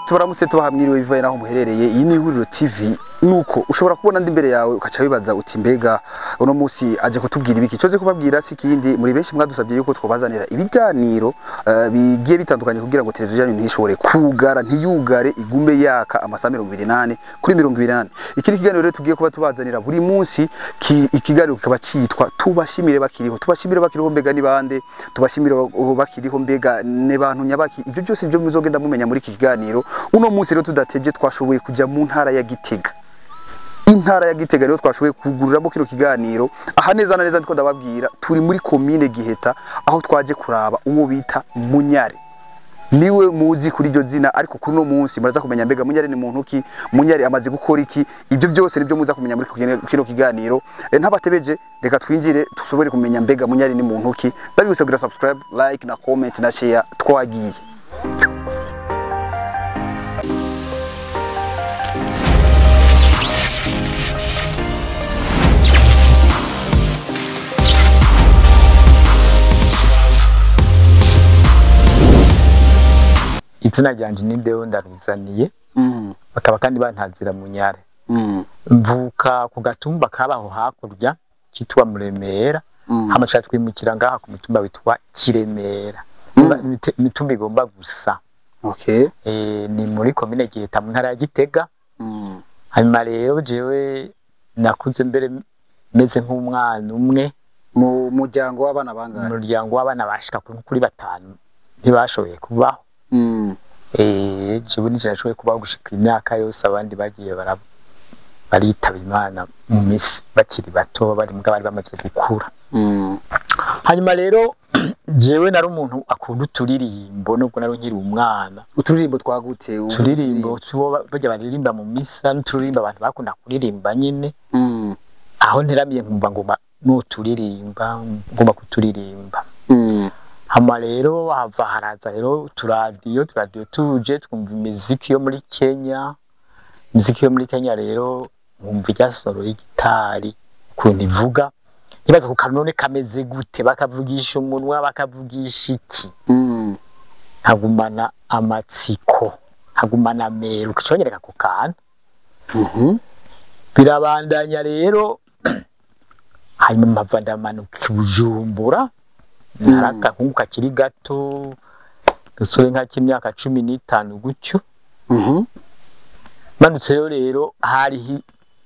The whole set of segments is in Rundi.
Tubaramutse tubahamwiriwe bivaye naho muherereye. Iyi ni Ihuriro TV. Nuko ushobora kubona ndi imbere yawe ukaca wibaza uti mbega uno munsi aje kutubwira ibiki? Coze kubabwira si kindi, muri benshi mwadusabye yuko twobazanira ibiganiro bigiye bitandukanye kugira ngo televiziyo yanyu ntishobore kugara, ntiyugare, igume yaka amasaha 28 kuri 28. Iki ni ikiganiro rero tugiye kuba tubazanira buri munsi, ikiganiro kikaba citwa Tubashimire Bakiriho. Tubashimire bakiriho mbega ni bande? Tubashimire bakiriho mbega ne bantu nyabaki? Ibyo byose byo muzogenda mumenya muri iki kiganiro. Uno munsi rero tudatevye twashoboye kuja mu ntara ya Gitega. Intara ya Gitega rero twashoboye kuguriramo kino kiganiro. Aha neza na neza ndiko ndababwira, turi muri komine Giheta aho twaje kuraba uwo bita Munyare. Niwe muzi kuri iryo zina, ariko kuri uno munsi muraza kumenya mbega Munyare ni muntu ki, Munyare amaze gukora iki. Ibyo byose nibyo muza kumenya muri kino kiganiro. Ntabatebeje, reka twinjire dushobore kumenya mbega Munyare ni muntu ki. Ndabibutsa kugira subscribe, like na comment na share. Twagiye. Izina ryanje ni Deo Ndaruzaniye, bakaba kandi bantazira Munyare. Mvuka ku gatumba kabaho hakurya kitwa Muremera, hama ca twimukira ngaha ku mutumba witwa Kiremera. Imitumba igomba gusa. Okay. Ni muri komine Giheta mu ntara ya Gitega. Hanyuma rero jewe nakuze mbere meze nk'umwana umwe mu muryango w'abana bangahe? Mu muryango w'abana bashika kuri batanu ntibashoboye kubaho. Jewe nije nashoboye kubaho gushika imyaka yose, abandi bagiye baritaba Imana mu misi bakiri bato, bari mbwa bari bamaze gukura. Hanyuma rero jewe nari umuntu akunda uturirimbo nubwo nari nkiri umwana. Uturirimbo twagutse? Uturirimbo bajya baririmba mu misa, n'uturirimbo abantu bakunda kuririmba nyine. Aho nteramiye nkumva ngomba n'uturirimba, ngomba kuturirimba. Hama rero hava haraza rero uturadiyo tuje twumva imiziki yo muri Kenya. Imiziki yo muri Kenya rero nkumva irya solo y'igitari ukuntu ivuga, nkibaza ku kanone kameze gute, bakavugisha umunwa, bakavugisha iki. Nkagumana amatsiko, nkagumana ameru kiconyereka ku kantu. Birabandanya rero. Hanyuma mpava ndamanuka i Bujumbura, naragahungu kakiri gato, gasore nka k'imyaka 15 gutyo. Manutseyo rero hariho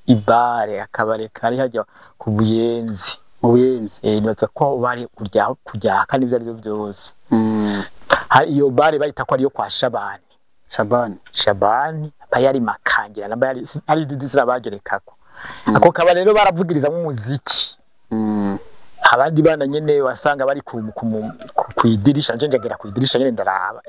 ibare, akabare kari hajya ku Buyenzi. Mu Buyenzi. Nibaza ko bari kujya kandi ibyo arivyo byose. Hari iyo bare bayita ko ariyo kwa Shabani. Shabani bayari makangira namba yari ari didisira bagerekako. Ako kabare rero baravugirizamo umuziki. Abandi bana nyene wasanga bari ku idirisha, nje njagera ku idirisha nyene ndaraba.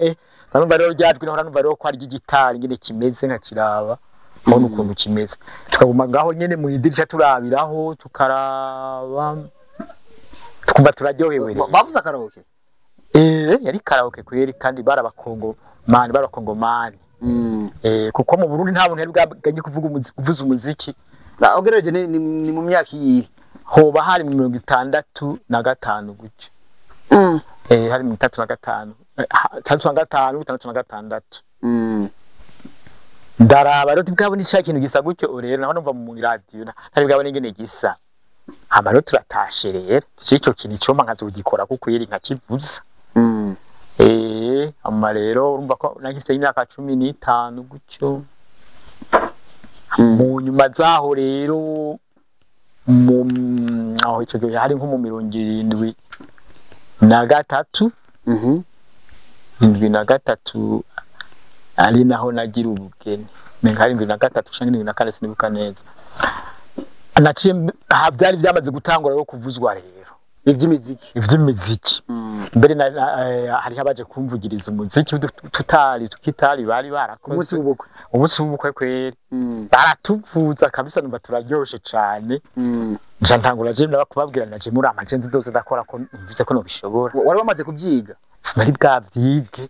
Barumva rero ryajwi naho numva rero ko ari igitari nyene kimeze nka kiraba. Mbona ukuntu kimeze. Tukaguma ngaho nyene mu idirisha turabiraho, tukaraba, tukumva turaryohewe. Bavuze karaoke? Yari karaoke kweri, kandi barabakongomani, barabakongomani. Kuko mu Burundi nta muntu yari bwaganye kuvuza umuziki. Ogereje ni mu myaka iyi hoba hari mu 65 gutyo. Hari mu 65, 65, 66. Ndaraba rero ntibwabona ica kintu gisa gutyo rero, naho numva mu radio ntari bwabona ingene gisa. Hama rero turatashe rero, ico kintu icoma nkazogikora kuko yeri nkakivuza. Hama rero urumva ko nagifite imyaka 15 gutyo. Mu nyuma zaho rero aho ico gihe hari nko mu 73, 73 ari naho nagira ubugeni. Menga hari 73 canke 74 sinibuka neza. Naciye byari byamaze gutangura rero kuvuzwa rero ivy'imiziki. Mbere hari abaje kumvugiriza umuziki tutari tukitari bari barakoze umunsi w'ubukwe kweri. Baratuvuza kabisa numva turaryoshe cane. Nca ntangura je ndabakubabwira naje muri amajenzi dose ndakora ko mvuze ko nobishobora. Wari wamaze kubyiga? Sinari bwavyige.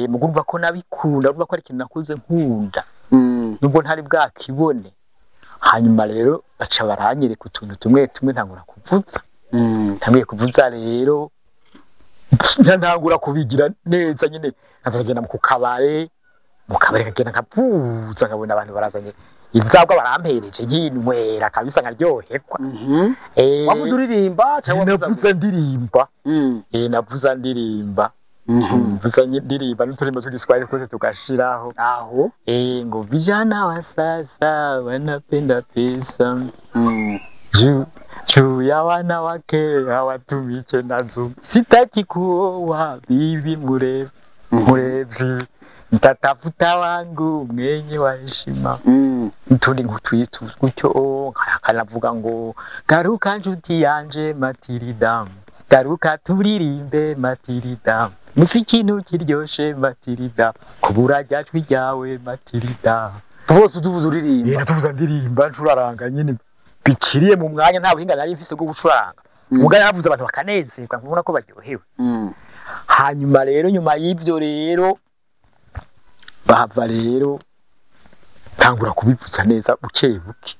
Mugumva ko nabikunda, urumva ko ari ikintu nakuze nkunda. Nubwo ntari bwakibone. Hanyuma rero baca baranyereka utuntu tumwe tumwe ntangura kuvuza. Ntangiye kuvuza rero ntangura kubigira neza nyine, nkazagenda mu kabare Mu kabari nkagenda nkavuza, nkabona abantu barazanye inzagwa barampereje, nkinywera kabisa nkaryoherwa. Wavuze uririmba cyangwa wavuze? Navuza ndirimba. Navuza ndirimba. Mvuza ndirimba n'uturimbo tw'igiswahili twose tugashiraho. Aho Ngo vijana wa sasa wanapenda pesa, juu juu ya wanawake hawatumike nazo, sitaki kuoa bibi mrefu mrevi, nitatafuta wangu mwenye wa heshima. Utundi nk'utwitu gutyo, kanavuga ngo garuka nshuti yanje Matilda, garuka turirimbe Matilda, musi ikintu kiryoshe Matilda, kubura rya jwi ryawe Matilda. Twose utuvuze uririmba. Natuvuza ndirimba ncuraranga nyine biciriye mu mwanya, nta buhinga nari mfise bwo gucuraranga, mugabo naravuze abantu bakanezerwa, nkubona ko baryohewe. Hanyuma rero nyuma y'ibyo rero bahava rero tangura kubivuza neza buke buke.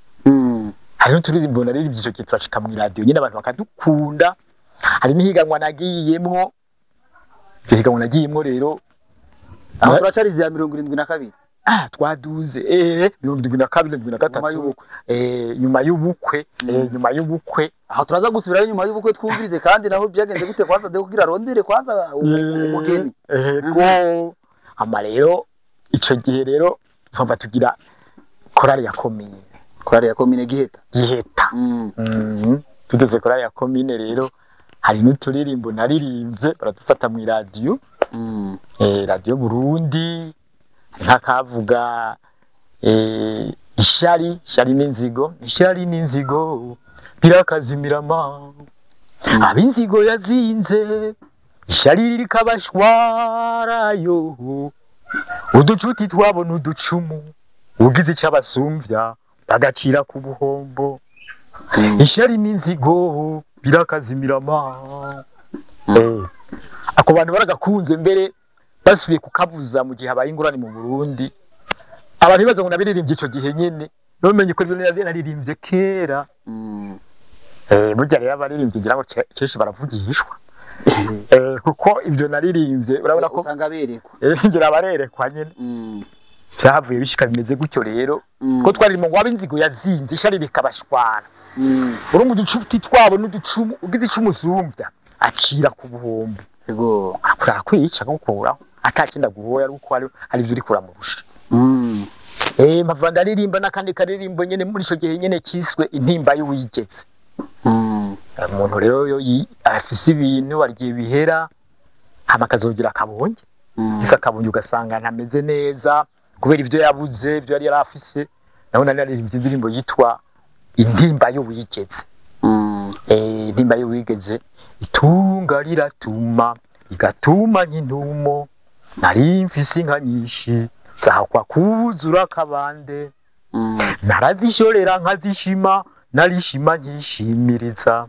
Hari n'uturirimbo naririmbye ico gihe turashika mw'iradiyo nyine abantu bakadukunda. Hari n'ihiganwa nagiyemwo, iryo higanwa nagiyemwo rero Aho turacarize ya 72. Twaduze 72, 73. Nyuma y'ubukwe. Nyuma y'ubukwe, nyuma y'ubukwe. Aho turaza gusubirayo nyuma y'ubukwe twumvirize kandi naho byagenze gute kwanza de kugira rondere kwanza umugeni. Ego. Ama rero ico gihe rero twumva tugira korali ya komine. Korali ya komine Giheta. Giheta. Tugeze korali ya komine rero hari n'uturirimbo naririmbye baradufata mu radio. Radio Burundi nkakavuga ishari, ishari n'inzigo, ishari n'inzigo birakazimirama, abinzigo yazinze ishari rikabashwarayo, uducuti twabona uducumu, ugize icabasumvya bagacira ku buhombo, ishari n'inzigo birakazimirama. Ako bantu baragakunze mbere basubiye kukavuza mu gihe habaye ingorane mu Burundi. Abantu bibaza ngo nabiririmbye ico gihe nyene, bamenye ko ivyo naririmbye kera. Burya rero abaririmbye ngira ngo kenshi baravugishwa. Kuko ivyo naririmbye urabona ko usanga berekwa. Ngira barerekwa nyene. Cyavuye bishika bimeze gutyo rero. Ko twari mu ngo abinzigo yazinze ishari rikabashwara. Urumva uducuti twabo n'uducumu, ugize icumusumvya acira ku buhombo. Ego. Akura kwica gukuraho atakindi guhoya ari uko hari ivyo uriko uramurusha. Mpava ndaririmba n'akandi karirimbo nyene muri ico gihe nyene kiswe intimba y'uwigeze. Umuntu rero yo afise ibintu argiye bihera hama akazogira akabonye. Isa akabonye ugasanga ntameze neza kubera ivyo yabuze, ivyo yari yarafise. Naho nari naririmbye indirimbo yitwa intimba y'uwigeze. Intimba y'uwigeze itunga riratuma igatuma nk'intumo, nari mfise inka nyinshi zahakwa kuzura akabande, narazishorera nkazishima, narishima nkishimiriza,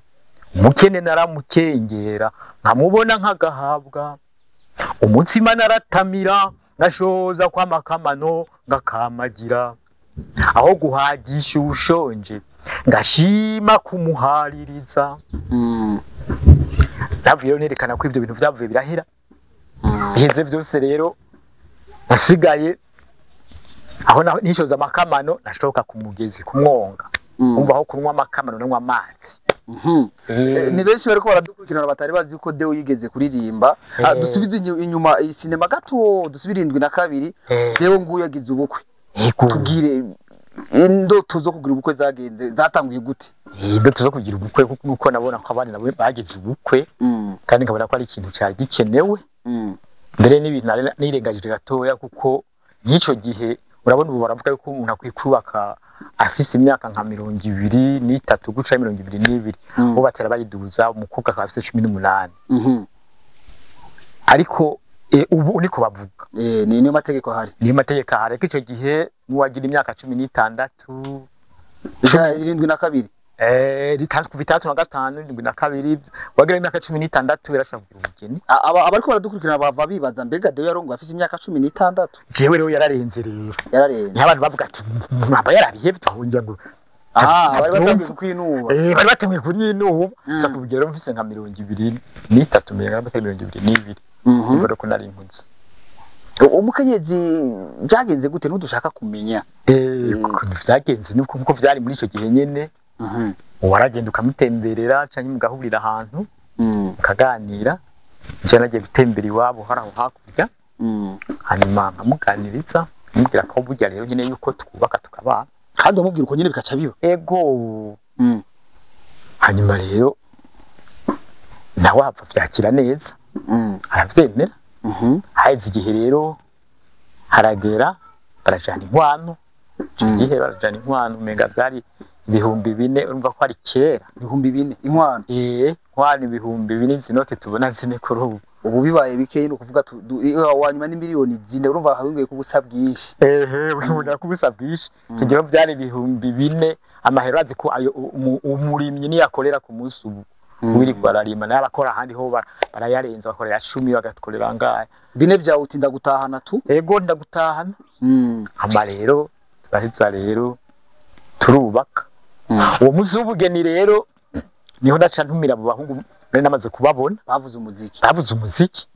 umukene naramukengera nkamubona nkagahabwa, umutsima naratamira ngashoza kw'amakamano ngakamagira, aho guhagisha ushonje ngashima kumuhaririza. Navuye rero nerekana ko ivyo bintu vyavuye birahera. Biheze byose rero nasigaye aho nishoza amakamano nashoka ku mugezi kumwonga. Umva aho kunywa amakamano nanywa amazi. Ni benshi bariko baradukurikirana batari bazi ko Deo yigeze kuririmba. Dusubize inyuma iyi sinema gato, dusubire 72. Deo nguyu yagize ubukwe. Tubwire indoto zo kugira ubukwe zagenze zatanguye gute? Indoto zo kugira ubukwe kuko nabona ko abana nabo bagize ubukwe, kandi nkabona ko ari ikintu cyari gikenewe. Mbere n'ibintu nirengagije gatoya kuko nk'ico gihe urabona ubu baravuga yuko umuntu akwiye kubaka afise imyaka nka 23 guca 22, ubu batera bayiduza umukobwa akaba afise 18. Ariko ubu niko bavuga. Ni mategeko ahari. Ni mategeko ahari. Ariko ico gihe nuwagira imyaka 16 72 kuva 65 72 wagira imyaka 16 birashobora kugira ubugeni. Abariko baradukurikirana bava bibaza mbega Deo yarongo afise imyaka 16. Jewe rero yararenze rero. Yararenze. Ni abantu bavuga ati mwaba yarabihevye twahungira ngo bari batangiye kwinuba. Bari batangiye kunyinuba. Nza kubigera mfise nka 23 menga batari 22. Ubwo ko nari nkuze. Umukenyezi byagenze gute ntudushaka kumenya? Ukuntu vyagenze nuko nkuko vyari muri ico gihe nyene, waragenda ukamutemberera canke mugahurira ahantu mukaganira. Je nagiye gutembera iwabo hari aho hakurya, hanyuma nkamuganiriza mubwira ko burya rero nyene yuko twubaka tukabana. Kandi wamubwira uko nyene bikaca biba? Ego. Hanyuma rero nawe apfa vyakira neza, aravyemera. Haheze igihe rero haragera barajana inkwano. Ico gihe barajana inkwano umenga vyari 4000, urumva ko ari kera. 4000 inkwano? Inkwano 4000, zinote tubona zine kuri ubu. Ubu bibaye bikeyi, ni ukuvuga wanyuma ni 4 miliyoni, urumva hawingiye kubusa bwinshi. Ehe, ubona ko ubusa bwinshi. Icyo gihe byari 4000 amahera, azi ko ayo umurimyi niyakorera ku munsi ubu wirirwa ararima, nawe abakora ahandi ho barayarenza, bakorera 10, bagakorera angahe. Bine byawe uti ndagutahana tu? Ego, ndagutahana. Hama rero turaheza rero turubaka. Uwo munsi w'ubugeni rero niho ndaca ntumira abo bahungu nari namaze kubabona. Bavuze umuziki? Bavuze umuziki.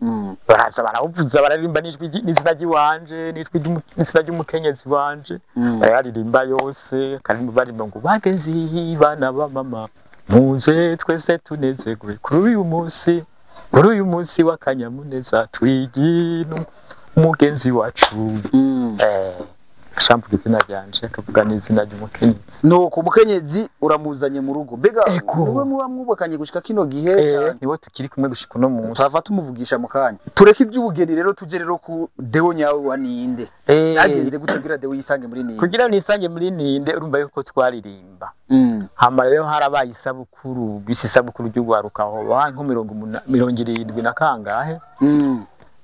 Baraza barawuvuza, bararirimba n'ijwi n'izina ry'iwanje n'ijwi n'izina ry'umukenyezi wanje. Bararirimba yose kandi baririmba ngo: "Bagenzi, bana ba mama, muze twese tunezerwe kuri uyu munsi, kuri uyu munsi w'akanyamuneza, twigine umugenzi wacu." Shamvuga izina ryanje, akavuga n'izina ry'umukenyezi. Nuko umukenyezi uramuzanye mu rugo, mbega Ego. niwe muba mwubakanye gushika kino gihe? Eh, niwe tukiri kumwe gushika uno munsi. Turava tumuvugisha mu kanya. Tureke iby'ubugeni rero, tuje rero ku Deo nyawe wa Ninde. Cyagenze gute kugira Deo yisange muri Ninde? Kugira nisange muri Ninde, urumva yuko twaririmba. Hama rero harabaye isabukuru bise isabukuru ry'ugwaruka, aho ba nko 70 na kangahe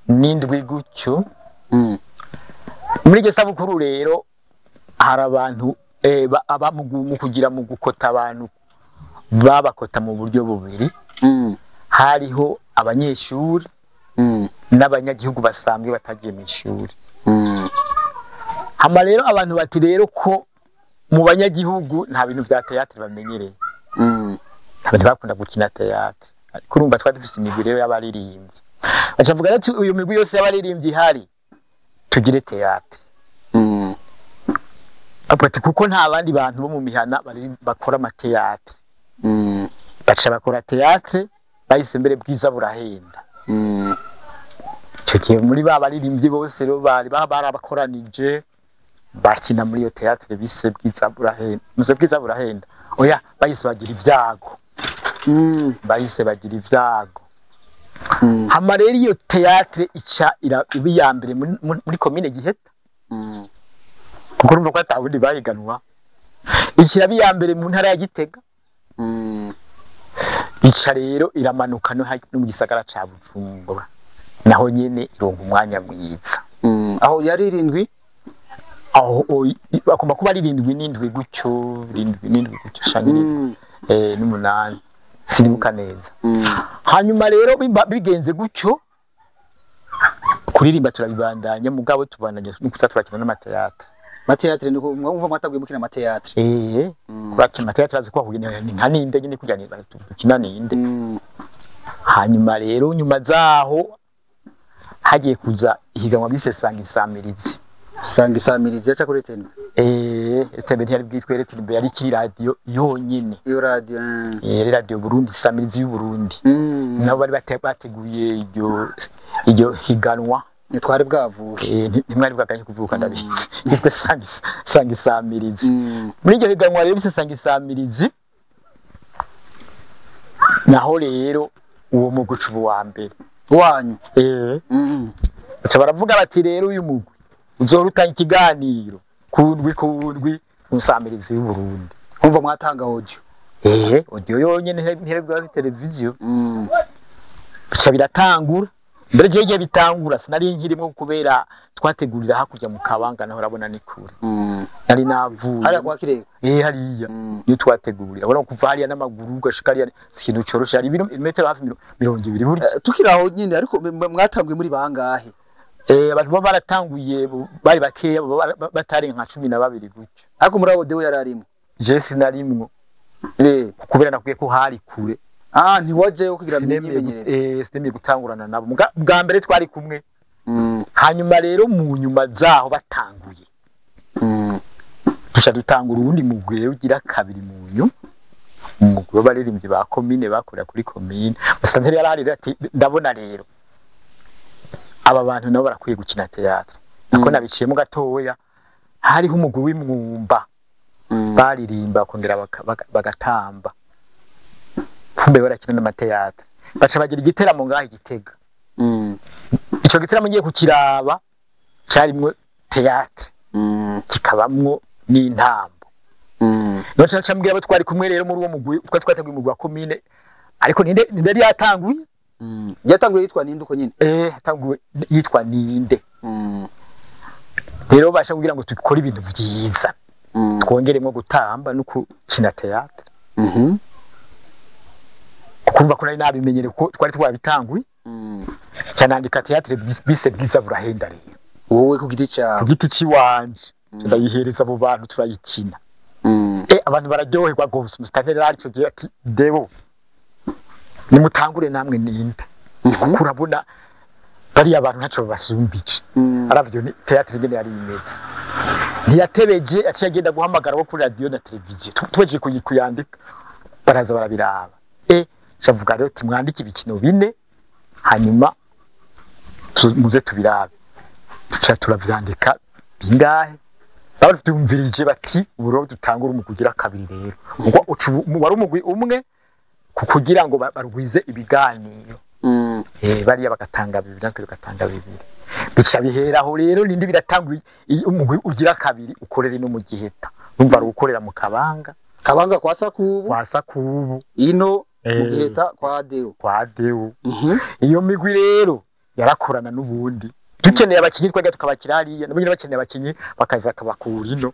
n'indwi gutyo. Muri iryo sabukuru rero hari abantu aba mu kugira mu gukota abantu, babakota mu buryo bubiri. Hariho abanyeshuri n'abanyagihugu basanzwe batagiye mu ishuri. Hama rero abantu bati rero ko mu banyagihugu nta bintu vya théâtre bamenyereye, abantu bakunda gukina théâtre, ariko urumva twari dufise imigwi rero y'abaririmbyi. Baca bavuga ati uyu migwi yose y'abaririmbyi ihari, tugire théâtre. Bavuga ati kuko nta bandi bantu bo mu mihana bakora ama théâtre. Baca bakora théâtre, bahise mbere Bwiza Burahenda. Ico gihe muri ba baririmbyi bose rero bari barabakoranije, bakina muri iyo théâtre bise Bwiza Burahenda. Muze Bwiza Burahenda, oya, bahise Bagira Ibyago. Bahise Bagira Ibyago. Hama rero iyo théâtre ica iba iya mbere muri komine Giheta, kuko urumva ko atawundi bahiganwa. Ica iraba iya mbere mu ntara ya Gitega. Ica rero iramanuka no mu gisagara ca Bujumbura, naho nyene ironka umwanya mwiza. Aho yari 7? Aho agomba kuba ari 77 gutyo, 77 gutyo canke n'umunani, sinibuka neza. Hanyuma rero bigenze gutyo, kuririmba turabibandanya, mugabo tubandanya no kuza turakina n'ama théâtre. Ma théâtre, niko mwumva mwataguye mukina ma théâtre? Kurakina ama théâtre, azi ko ahuye ni nka Ninde nyine, kugira ni dukina Ninde. Hanyuma rero nyuma zaho hagiye kuza ihiganwa bise Sanga Isamirizi. Sanga Isamirizi yaca kuri RTNB? RTNB ntiyari bwitwe RTNB, yari ikiri radio yonyene. Iyo radio. Yari Radio Burundi, Isamirizi y'u Burundi. Nabo bari bateguye iryo higanwa. Ntitwari bwavuke. Ntimwari bwakanye kuvuka, ndabizi. Yitwa Sanga Isamirizi. Muri iryo higanwa rero bise Sanga Isamirizi, naho rero uwo mugwi uca uba uwa mbere. Wanyu? Baca baravuga bati rero uyu mugwi uzohora utanga ikiganiro ku ndwi ku ndwi ku Nsamirizi y'u Burundi. Umva, mwatanga audio? Audio yonyene, ntihari bwa televiziyo. Bica biratangura. Mbere je igihe bitangura sinari nkirimwo, kubera twategurira hakurya mu Kabanga, naho urabona ni kure. Nari navuye. Hariya kwa Kirego? Hariya. Niyo twategurira. Urabona kuva hariya n'amaguru ugashika hariya si ikintu coroshe, hari ibirometero hafi 20 burya. Tukiri aho nyine, ariko mwatanguye muri bangahe? Abantu baba baratanguye bari bakeya, batari nka 12 gutyo. Ariko muri abo Deo yari arimo? Je sinarimwo, kubera nakwiye ko hari kure. Ah, ntiwajeyo kugira Sinemeye mwimenyereze? Sinemeye gutangurana nabo. Bwa mbere twari kumwe. Hanyuma rero mu nyuma zaho batanguye duca dutangura uwundi mugwi ugira kabiri mu nyuma, umugwi w'abaririmbyi ba komine bakorera kuri komine. Musitanteri yarahari ati ndabona rero aba bantu nabo barakwiye gukina théâtre. Nako nabiciyemo gatoya, hariho umugwi w'imwumba baririmba bakongera bagatamba, kumbe barakina n'amateatre, baca bagira igiteramo ngaho Igitega. Ico giteramo ngiye kukiraba carimwo théâtre, kikabamwo n'intambo. None nca mbwira abo twari kumwe rero muri uwo mugwi, twari twateguye umugwi wa komine, ariko ninde yari yatanguye? Yatanguye yitwa Ninde uko nyine? Yatanguye yitwa Ninde. Rero basha kugira ngo dukore ibintu vyiza, twongeremwo gutamba no gukina théâtre. Kumva ko nari nabimenyere ko twari twabitanguye. Canandika théâtre bise Bwiza burahenda rero. Wowe ku giti cyawe? Ku giti ciwanje. Ndayihereza abo bantu turayikina. Abantu bararyoherwa gose. Musitanteri ari cyo gihe ati Deo nimutangure namwe Ninde. Kuko urabona bariya abantu ntaco basumbije. Aravyo ni théâtre ngene yari imeze. Ntiyatebeje, yaciye agenda guhamagara wo kuri radio na televiziyo. Tuweje kuyandika baraza barabiraba. Shavuga rero timwandike ibikino bine hanyuma muze tubirabe. Tuca turavyandika bingahe? Bavyumvirije bati uburo dutangura umukugira kabiri rero. Ubwo wari umugwi umwe kugira ngo barwize ibiganiro. Bariya bagatanga bibiri natwe tugatanga bibiri. Bica biheraho rero nindi biratangwa umugwi ugira kabiri ukorera ino mu Giheta. Urumva ukorera mu Kabanga. Kabanga kwa Sakubu. Kwa Sakubu. Ino mu Giheta kwa Deo. Kwa Deo. Iyo migwi rero yarakorana n'ubundi. Dukeneye abakinyi twajya tukabakira hariya, nabo nyine bakeneye abakinyi bakaza kabakura ino.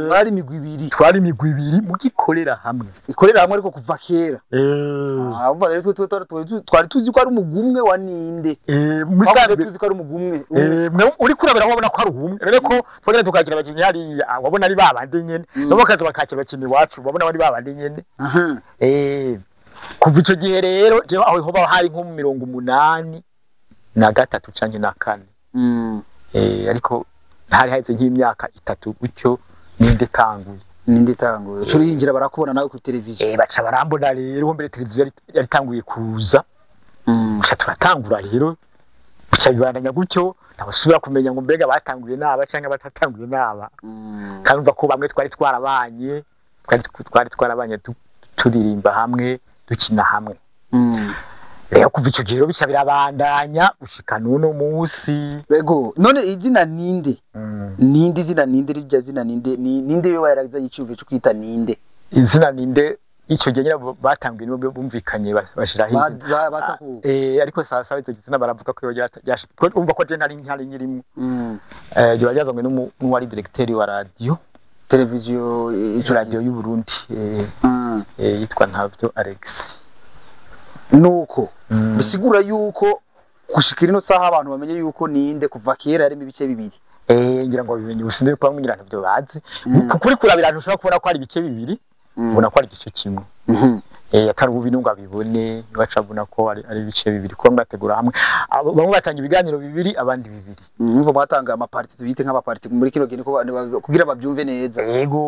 Twari imigwi ibiri. Twari imigwi ibiri mugikorera hamwe. Ikorera hamwe ariko kuva kera. Umva rero twari tuzi ko ari umugwi umwe wa Ninde. Musanzwe tuzi ko ari umugwi umwe. Uri kurabera wabona ko ari umwe. Rero ko twagenda tukakira abakinyi hariya, wabona ari babandi nyene. Nabo bakaza bakakira abakinyi iwacu, wabona ari babandi nyene. Kuva ico gihe rero jewe aho hoba hari nko mu 83 canke na 4. Ariko hari haheze nk'imyaka 3 gutyo Ninde tanguye. Ninde tanguye. Urinjira barakubona nawe ku televiziyo. Baca barambona rero mbere televiziyo yari tanguye kuza. Gusa turatangura rero bica bibandanya gutyo, ntabasubira kumenya ngo mbega batanguye naba canke batatanguye naba. Kandi umva ko bamwe twari twarabanye, twari twarabanye turirimba hamwe, dukina hamwe. Rero kuva ico gihe bica birabandanya gushika n'uno musi. Bego, none izina Ninde? Ninde izina Ninde rijya zina Ninde? Ninde we yarazanye icyumviro cyo kwita Ninde? Izina Ninde ico gihe nyine batanguye nibo bumvikanye bashiraho izina. Basaku. Ariko sasa ico gitsina baravuga ko umva ko je ntari nyirimwe. Ryo ryazanywe n'uwari directeur wa radio televiziyo ico radio y'u Burundi yitwa Ntavyo Alex. Nuko bisigura yuko gushikira ino saha abantu bamenye yuko Ninde kuva kera yarimo ibice bibiri. Ngira ngo bimenye usinde kwa ngira ntavyo bazi. Kuri kurabira ntushobora kubona ko ari ibice bibiri, ubona ko ari igice kimwe. Atari ubu ngo abibone, bacabona ko ari ibice bibiri ko mwategura hamwe. Bamwe batanga ibiganiro bibiri abandi bibiri. Umva batanga amaparti tubite nk'abaparti muri kino gihe niko kugira babyumve neza. Yego,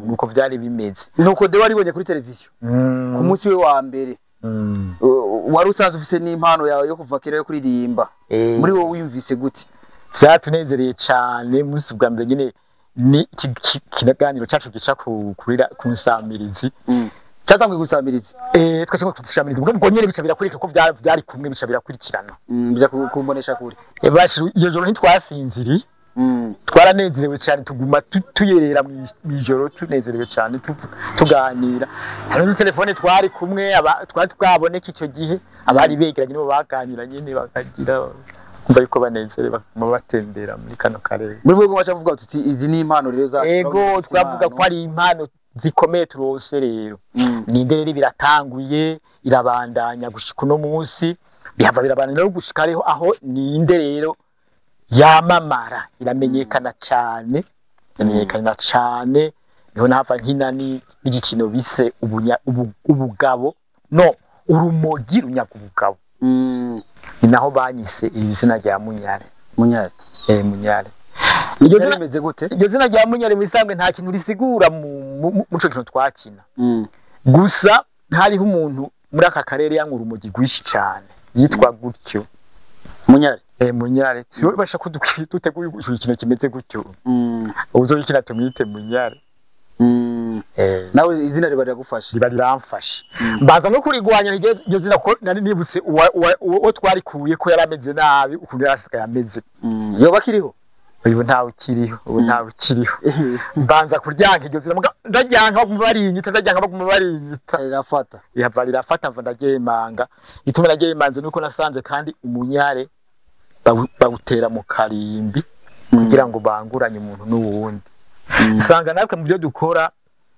nuko byari bimeze. Nuko Deo waribonye kuri televiziyo. Ku munsi we wa mbere. Wari usanzwe ufise n'impano yawe yo kuva kera yo kuririmba. Muri wowe wiyumvise gute? Vyatunezereye cyane munsi bwa mbere nyine ni kiganiro cyacu gica kurira kunsamirizi. Cyatanguye gusamirizi. Twese ngo tusamirizi ubwo nyene bica birakurika ko byari kumwe bica birakurikirana. Bija kumbonesha kure. Bashi iyo joro ntitwasinziri. Twaranezerewe cyane tuguma tuyerera mwijoro tunezerewe cyane tuganira. Hari n'utelefone twari kumwe twari twaboneka ico gihe abari begeranye nibo baganira nyene bakagira kumva yuko banezerewe bakuma batembera muri kano karere. Muri bwo baca bavuga tuti izi ni impano rero zacu. Ego twavuga ko ari impano zikomeye turose rero. Ninde rero biratanguye irabandanya gushika uno munsi bihava birabandanya no gushika ariho aho Ninde rero yamamara iramenyekana cyane, iramenyekana cyane niho nava nkina n'igikino bise ubugabo no urumogi runyaga ubugabo. Ni naho banyise iri zina rya Munyare. Munyare. Munyare. Iryo zina gute? Iryo zina rya Munyare mu isanzwe nta kintu risigura mu ico kintu twakina. Gusa hariho umuntu muri aka karere yankura umugi gwishi cyane yitwa gutyo. Munyare. Munyare. Siwe basha kuduteguye ikintu kimeze gutyo. Uzokina tumwite Munyare. Nawe izina riba riragufasha. Riba riramfasha. Mbaza no kurigwanya iryo zina ko nari nibutse uwo twarikuye ko yarameze nabi ukuntu yarasigaye ameze. Yoba kiriho? Ubu ntawe ukiriho, ubu ntawe ukiriho. Mbanza kuryanka iryo zina ndajyanka baguma barinyita, ndajyanka baguma barinyita. Rirafata. Yava rirafata mva ndaryemanga. Ituma naryemanze nuko nasanze kandi umunyare bawutera mu karimbi kugira ngo banguranye umuntu n'uwundi. Sanga natwe mu byo dukora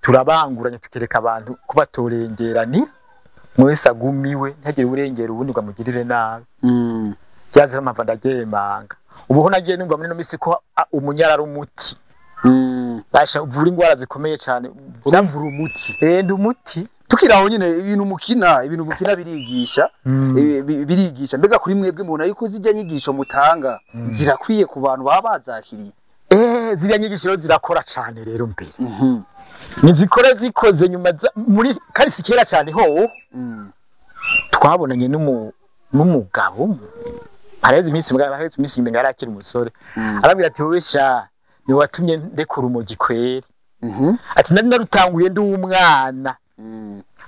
turabanguranye tukereka abantu ko batorengerani mwese agumiwe ntagire urengera ubundi ngo amugirire nabi. Byaze amava ndaryemanga. Ubu ho nagiye numva muri no misi ko umunyara ari umuti. Basha uvura ingwara zikomeye cyane. Uramvura umuti. Ndi umuti. Tukiraho nyine ibintu mukina birigisha, birigisha. Mbega kuri mwebwe mubona yuko zijya nyigisho mutanga zirakwiye ku bantu baba bazakiriye? Ziriya nyigisho zirakora cyane rero mbere. Nizikora zikoze nyuma muri karisi kera cyane ho. Twabonanye n'umugabo hareze iminsi mugabo hareze iminsi imbere arakiri umusore. Arabwira ati wowe sha ni watumye ndekura umugi kweri. Ati nari narutanguye ndi umwana.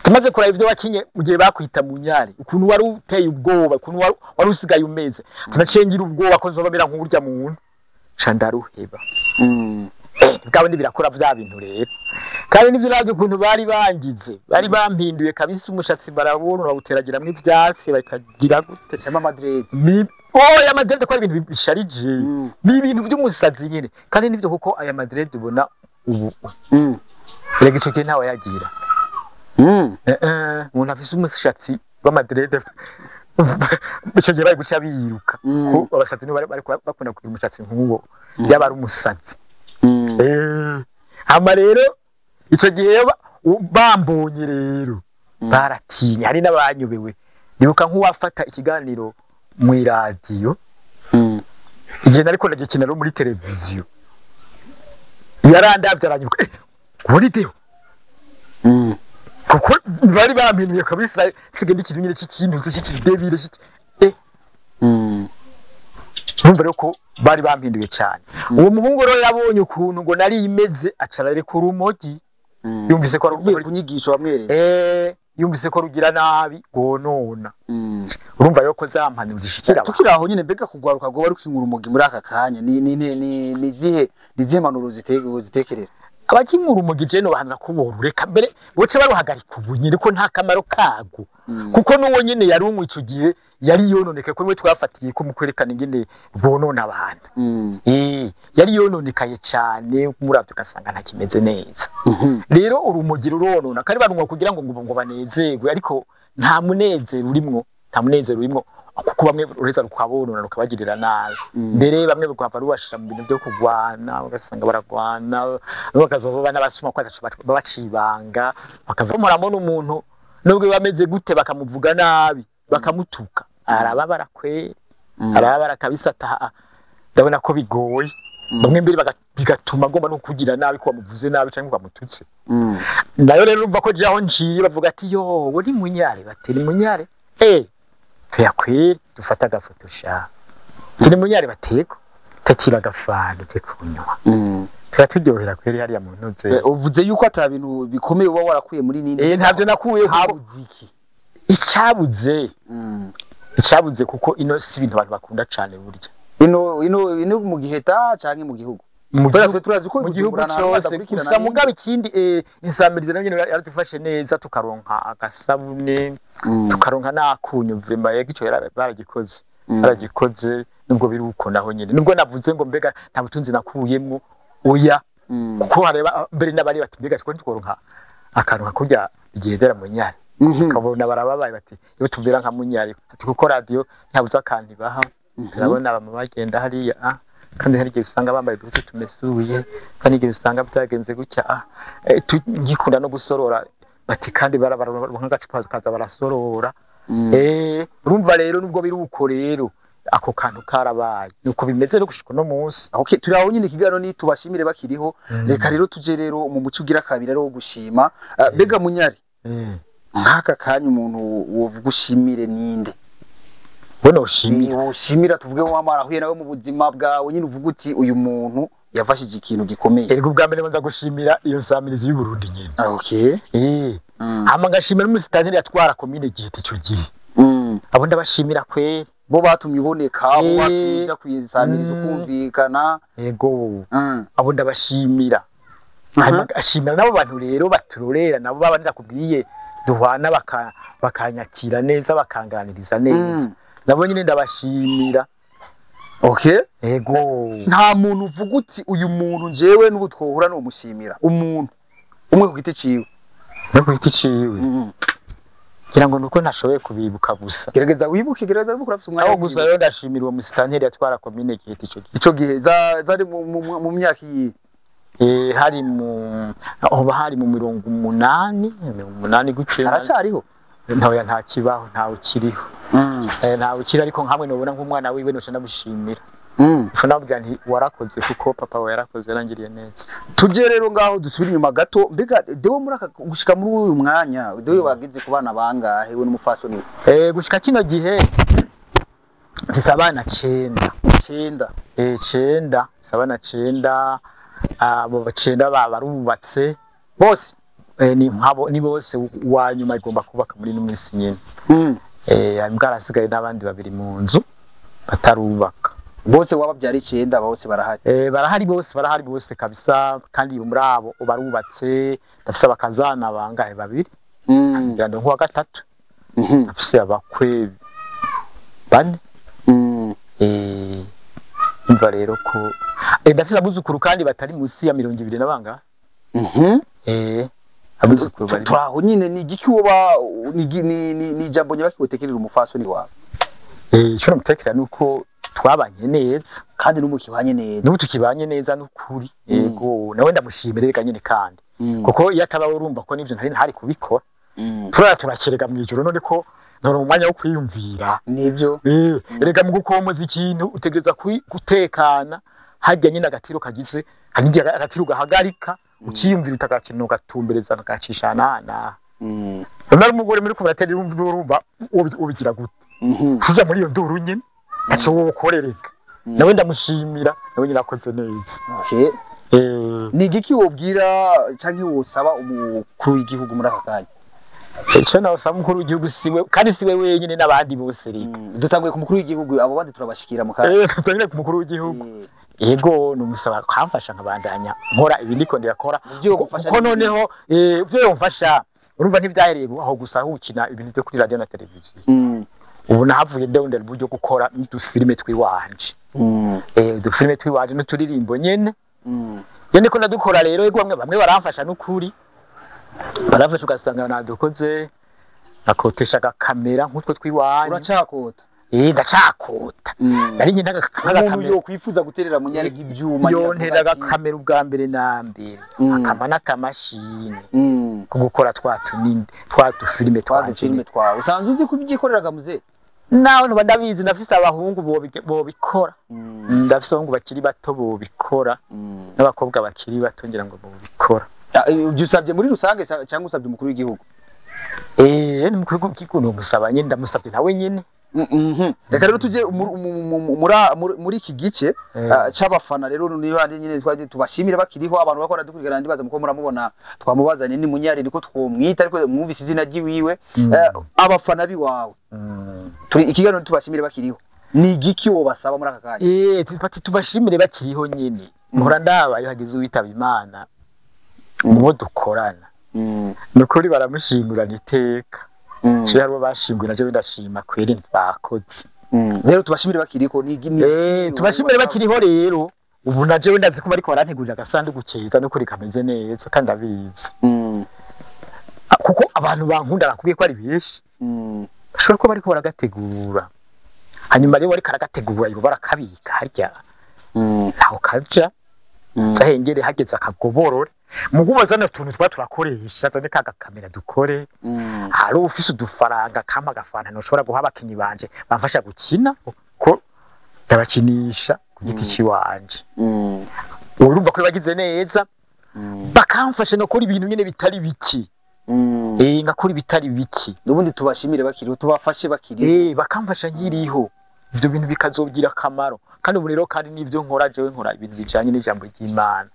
Tumaze kuraba ibyo wakinye mu gihe bakwita Munyare ukuntu wari uteye ubwoba ukuntu wari usigaye umeze. Tunacengira ubwoba ko nzobamera nk'urya muntu. Ca ndaruheba. Bwabo ndi birakora vya bintu rero. Kandi nivyo nazo ukuntu bari bangize, bari bampinduye kabisa umushatsi barabona bawuteragiramwe ivyatsi bakagira gute. Shama Madrid. Oya Madrid ko ari ibintu bisharije. Ni ibintu vy'umusazi nyine. Kandi nivyo kuko aya Madrid ubona ubu. Rega ico gihe ntawe yagira. Umuntu afise umushatsi wa Madrid ico gihe bari guca biruka. Ko abasazi nibo bari bakunda kugira umushatsi nk'uwo. Yaba ari umusazi. Hama rero ico gihe bambonye rero baratinya hari n'abanyobewe. Ndibuka nk'uwafata ikiganiro mu radio igihe nariko ndagikina no muri televiziyo yarandavye aranyibuka uri Deo kuko bari bampinuye kabisa sige ndi kintu nyine c'ikintu c'ikidebire Numva rero ko bari bampinduye cyane. Uwo muhungu rero yabonye ukuntu ngo nari imeze acara reka urumogi. Yumvise ko ari kunyigisho bamwereza. Yumvise ko rugira nabi gonona. Urumva rero ko zampano zishikira. Tukiraho nyine mbega kugwaruka go bari kwinkura urumogi muri aka kanya ni zihe manuro zitekerera? Abakinkura urumogi je no bahanura kuborureka mbere boce baruhagarika ubu nyine ko nta kamaro kago. Kuko nuwo nyine yarunywe ico gihe yari yononekaye ko niwe twafatiye ko mu kwerekana ingene bonona abantu. Yari yononekaye cyane muravyo ugasanga nta kimeze neza. Rero urumogi ruronona kandi barunywa kugira ngo ngo banezerwe ariko nta munezero urimwo, nta munezero urimwo kuko bamwe ureza rukabonona rukabagirira nabi. Mbere bamwe rukava rubashira mu bintu byo kugwana ugasanga baragwana bakazova n'abasuma kwa babacibanga bakava murabona umuntu nubwo bameze gute bakamuvuga nabi bakamutuka arababara kwe arababara kabisa ndabona ko bigoye. Bamwe mbere bigatuma agomba no kugira nabi ko bamuvuze nabi cyangwa bamututse. Nayo rero urumva ko jaho nciye bavuga ati yo uri Munyare bati ni Munyare tuyakwire dufata agafoto sha turi Munyare bateko takira agafana ze kunywa tuba turyohera kweri hariya mu ntuze. Uvuze yuko ata bintu bikomeye uba warakuye muri nini? Ntavyo nakuye habuze iki? Icabuze icabuze kuko ino si ibintu abantu bakunda cyane burya. Ino mu giheta canke mu gihugu. Mu gihugu cyose gusa mugabo ikindi insamirize nayo nyene yaradufashe neza tukaronka agasabune tukaronka nakunyu vrema yego ico baragikoze baragikoze nubwo biri uko naho nyene nubwo navuze ngo mbega nta butunzi nakuyemwo oya kuko hareba mbere n'abari bati mbega twari tworonka akantu kurya bigendera Munyare kabona barababaye bati iyo tuvira nka Munyare ati kuko radio ntabuze akantu baha turabona abamama bagenda hariya kandi hari igihe usanga bambaye uduhuzu tumesuye kandi igihe usanga byagenze gutya ngikunda no gusorora bati kandi barabaronka agacupa kaza barasorora Urumva rero nubwo biri uko rero ako kantu karabaye nuko bimeze no gushika no munsi. Okay, turi aho nyine ikiganiro ni tubashimire bakiriho. Reka rero tuje rero mu muco ugira kabiri rero gushima. Bega Munyari, nk'aka kanya umuntu wovuga ushimire ninde? Bona ushimira. Ushimira tuvuge wamara ahuye nawe mu buzima bwawe nyine uvuga uti uyu muntu yafashije ikintu gikomeye. Erega ubwa mbere banza gushimira iyo nsamirizi y'u Burundi nyine. Okay. Hama ngashimira n'umusitanteri yatwara komine Giheta ico gihe. Abo ndabashimira kweri. Bo batumye uboneka, bo batumye uja kwisamiriza ukumvikana. Yego. Abo ndabashimira. Hama ngashimira nabo bantu rero baturorera nabo baba ndakubwiye duhwana bakanyakira neza bakanganiriza neza. Nabo nyine ndabashimira. Okay. Yego. Nta muntu uvuga uti uyu muntu njewe n'ubu twohura no mushimira. Umuntu umwe ku giti ciwe. No ku giti ciwe. Ngira ngo nuko ntashoboye kubibuka gusa. Gerageza wibuke, gerageza wibuke urafise umwanya. Aho gusa rero ndashimira uwo musitanteri yatwara komine Giheta ico gihe. Ico gihe zari mu myaka iyi. Hari mu aho hari mu 80, 80 guce. Aracariho. Ntawe nta kibaho, ntawe kiriho. Ntawe ukiri ariko nkamwe nobona nk'umwana wiwe noca ndamushimira. Ifu nabwira nti warakoze kuko papa we yarakoze yarangiriye neza. Tuje rero ngaho dusubira inyuma gato, mbega Deo muri aka gushika muri uyu mwanya, Deo bageze ku bana bangahe we n'umufasoni we? Gushika kino gihe mfise abana 9. 9. 9, mfise abana 9, abo 9 barubatse bose. Ni nkabo ni bose wa nyuma igomba kubaka muri no minsi nyine. Mbwa n'abandi babiri mu nzu batarubaka. Bose wababyara 9 bose barahari. Barahari bose, barahari bose kabisa kandi muri abo barubatse ndafise abakazana bangahe babiri. Ngira ngo nkuwa gatatu. Ndafise abakwe bane. Umva rero ko ndafise abuzukuru kandi batari munsi ya 20 na bangahe. Abuzukuru bari. Turaho nyine ni igiki woba ni jambo nyabakiwetekerera umufasoni wawe. Ico namutekera nuko twabanye neza kandi n'umukibanye neza. N'ubu tukibanye neza n'ukuri. Yego, nawe ndamushimira reka nyine kandi. Kuko iyo ataba urumva ko nivyo ntari kubikora. Turakerega mu ijoro none ko none umwanya wo kwiyumvira. Nivyo. Erega mu gukomoza ikintu utegereza gutekana hajya nyine agatiro kagize, hari igihe agatiro gahagarika ukiyumvira utagakino gatumbereza nakacisha nana. None umugore muri kubatera urumva ubigira gute? Kuja muri iyo nduru nyine. Aco wokorereka. Nawe ndamushimira, nawe nyine akoze neza. Okay. Ni igiki wobwira canke wosaba umukuru w'igihugu muri aka kanya? Ico nawosaba umukuru w'igihugu siwe kandi siwe wenyine n'abandi bose reka. Dutanguye ku mukuru w'igihugu abo bandi turabashikira mu kanya. Dutangire ku mukuru w'igihugu. Yego numusaba kamfasha nkabandanya nkora ibi ndiko ndakora. Kuko noneho ivyo yomfasha urumva ntivyahereye aho gusa hukina ibintu byo kuri radio na televiziyo. Ubu nahavuye ndondera uburyo gukora udufilime twiwanje. Udufilime twiwanje n'uturirimbo nyene. Iyo ndiko ndadukora rero yego bamwe baramfasha n'ukuri. Baramfasha ugasanga nadukoze nakotesha agakamera nk'utwo twiwanje. Uracakota? Ndacakota. Nari nyine n'agakamera. Umuntu yo kwifuza guterera Munyari ibyuma yontera agakamera ubwa mbere na mbere. Akama n'akamashini. Ko gukora twa tunini twa dufilime twawe. Usanzwe uzi kubyikoreraga muze? Nawe ntuba ndabizi ndafise abahungu bobikora. Ndafise abahungu bakiri bato bobikora. N'abakobwa bakiri bato ngira ngo bobikora. Ibyo usabye muri rusange cyangwa usabye umukuru w'igihugu? N'umukuru w'igihugu nomusaba nyine ndamusabye nawe nyine. Reka rero tuje muri iki gice c'abafana rero nibandi nyine twaje tubashimira bakiriho abantu bakora dukurikirana ndibaza muko muramubona twamubazanye ni Munyari niko twomwita ariko mwumvise izina ryiwiwe. Abafana biwawe turi ikiganiro tubashimire bakiriho ni igiki wobasaba muri aka kanya? Tubashimire bakiriho nyine. Mpora ndaba iyo hagize uwitaba Imana mubo dukorana. Nukuri baramushingurana iteka. Cyo haribo bashingwe naje ndashima kweri ntibakoze. Rero tubashimire bakiriko ni tubashimire bakiriho rero ubu naje ndazi ko bariko barantegurira agasanduku keza no kuri kameze neza kandi abizi. Kuko abantu bankunda nakubwiye ko ari benshi. Bashobora kuba bariko baragategura. Hanyuma rero bariko aragategura ibo barakabika harya. Ntaho kaja. Zahengere hageze akagoborore. Mugubaza na tuntu twa turakoresha zone kaga kamera dukore. Hari ufise udufaranga kama gafanta ntushobora guha abakinyi banje bamfasha gukina ko ndabakinisha ku giti ciwanje. Urumva ko bagize neza bakamfasha no kora ibintu nyene bitari biki. Ngakora ibitari biki. Nubundi tubashimire bakiriho, tubafashe bakiriho. Bakamfasha nkiriho. Ibyo bintu bikazogira akamaro. Kandi ubu rero kandi nivyo nkora jewe nkora ibintu bijanye n'ijambo ry'Imana.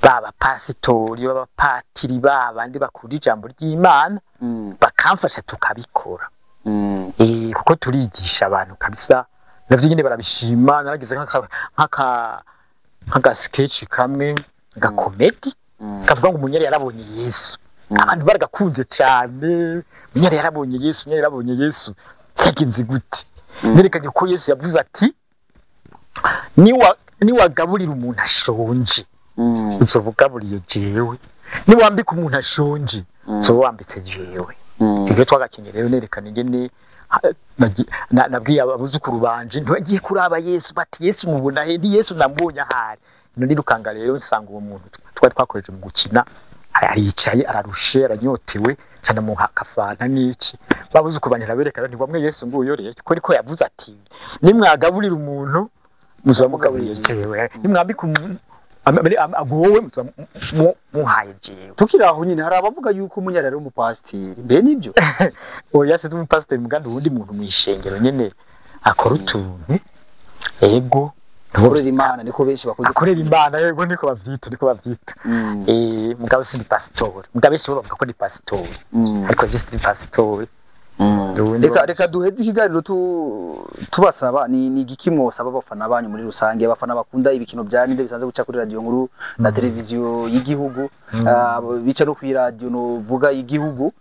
Baba pasitori, baba patiri, babandi bakunda ijambo ry'Imana bakamfasha tukabikora. Kuko turigisha abantu kabisa. Navyo nyene barabishima. Naragize nk'aka sketch kamwe gakomedi kavuga ngo umunyari yarabonye Yesu. Abantu baragakunze cyane. Umunyari yarabonye Yesu, umunyari yarabonye Yesu. Cyagenze gute? Nerekanye ko Yesu yavuze ati niwagaburira umuntu ashonje uzobugaburiye jewe, niwambika umuntu ashonje uzobambitse jewe. Ibyo twagakenye rero nerekana ingene nabwiye abuzukuru banje ntibagiye kuraba Yesu bati Yesu mubona he, ni Yesu namubonye ahari. None rukanga rero nsanga uwo muntu twari twakoreje mu gukina aricaye ararushe aranyotewe cyane mu kafanta n'iki. Babuzukuru banje naberekana nti bamwe Yesu nguyo rero ko niko yavuze ati nimwagaburira umuntu muzamugaburiye jewe, nimwambika umuntu agowe muhaye jewe. Tukiri aho nyine hari abavuga yuko umunyari ari umupasiteri, mbe nibyo? Oya se umupasiteri mugandi uwundi muntu mwishengero nyene akora utuntu. Ego akorera Imana niko benshi bakoze, akorera Imana yego niko bavyita, niko bavyita. Mugabo si pastor, mugabo benshi bavuga ko ni pastor, ariko je si pastor. Reka duheze ikiganiro tubasaba ni igiki mwosaba abafana banyu muri rusange, abafana bakunda ibikino bya ninde bisanzwe guca kuri radio nkuru na televiziyo y'igihugu, bica no kuri radio no vuga y'igihugu,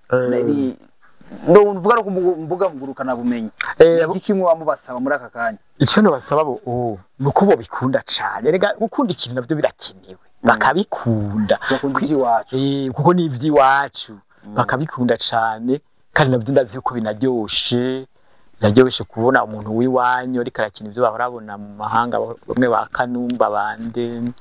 no mvuga no kumbuga ngurukana bumenyi. Igiki mwamubasaba muri aka kanya? Icyo nobasaba bo nuko bo bikunda cyane. Rega gukunda ikintu navyo birakenewe, bakabikunda, bakunda iby'iwacu, kuko ni iby'iwacu, bakabikunda cyane. Kandi nabyo ndazi ko binaryoshe, binaryoshe kubona umuntu w'iwanyu ariko arakina ibyo bahora babona mu mahanga, bamwe ba Kanumba bande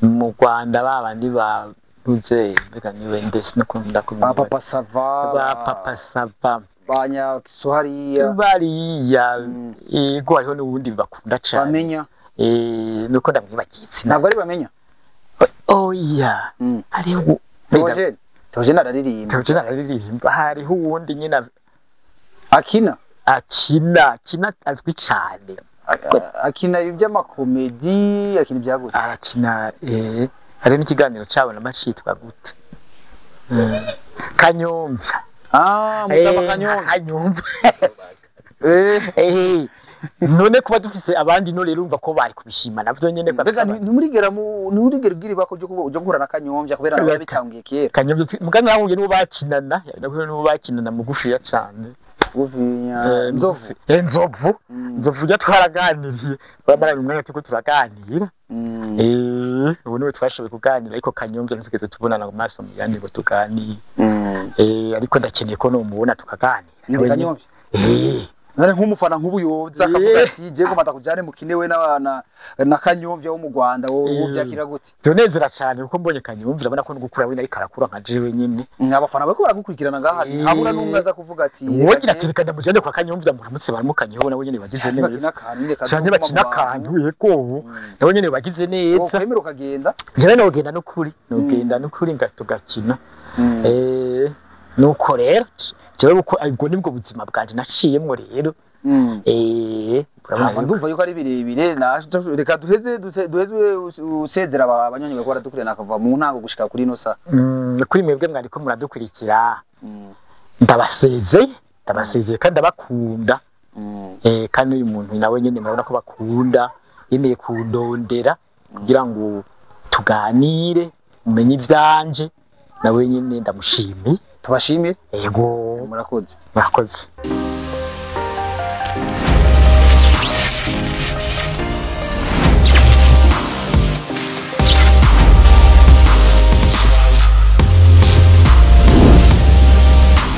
mu Rwanda babandi ba Ruze, mbega niwe ndese no kunda kumenya ba Papa Sava, ba Papa Sava, ba Nyakisuhariya bariya. Ego hariho n'ubundi bakunda cyane bamenya. Nuko ndamwibagitse ntabwo ari bamenya. Oya hariho Theogene araririmba. Theogene araririmba. Hariho uwundi nyine akina azwi cyane, akina iby'amakomedi, akina ibyagutse, arakina. Hari n'ikiganiro cyabo na macitwa gute Kanyomvya. Mutama Kanyomvya. Kanyomvya. None kuba dufise abandi no rero umva ko bari kubishima navyo nyene. Mbega ntimurigera ntimurigera ugira ibako ryo guhura na Kanyomvya kubera nawe yabitangiye kera. Kanyomvya muganga nahuye n'uwo bakinana, nahuye n'uwo bakinana mugufiya cane. Mugufiya Nzovu. Nzovu. Nzovu ya twaraganiriye. Bamaranye umwanya tuko turaganira. Ubu niwe twashoboye kuganira, ariko Kanyomvya ntitugeze tubonana mu maso mu yandi ngo tuganire. Ariko ndakeneye ko nomubona tukaganira. Ni Kanyomvya. Nare nk'umufana nk'ubu yoza akavuga ati je ngo matakujane mukine we na Kanyomvya wo mu Rwanda, wowe byakira gute? Tunezera cyane kuko mbonye Kanyomvya urabona ko n'ugukura we ariko arakura nka jewe nyine. Abafana bariko baragukurikirana ngaha habura n'umwe aza kuvuga ati wowe gira tereka ndamujane kwa Kanyomvya muramutse baramukanyeho nawe nyine bagize neza. Cyane bakina akantu yego nawe nyine bagize neza. Wokwemera ukagenda? Jewe nogenda n'ukuri, nogenda n'ukuri ngatugakina. Nuko rero jewe uko ubwo nibwo buzima bwanje naciyemwo rero. Ndumva yuko ari birebire, reka duheze usezera abanyonyi bariko baradukurikirana akava mu ntango gushika kuri ino sa. Kuri mwebwe mwariko muradukurikira ndabasezeye, ndabasezeye kandi ndabakunda. Kandi uyu muntu nawe nyene murabona ko bakunda, yemeye kundondera kugira ngo tuganire umenye ivyanje, nawe nyene ndamushimiye. Tubashimire. Yego murakoze. Murakoze.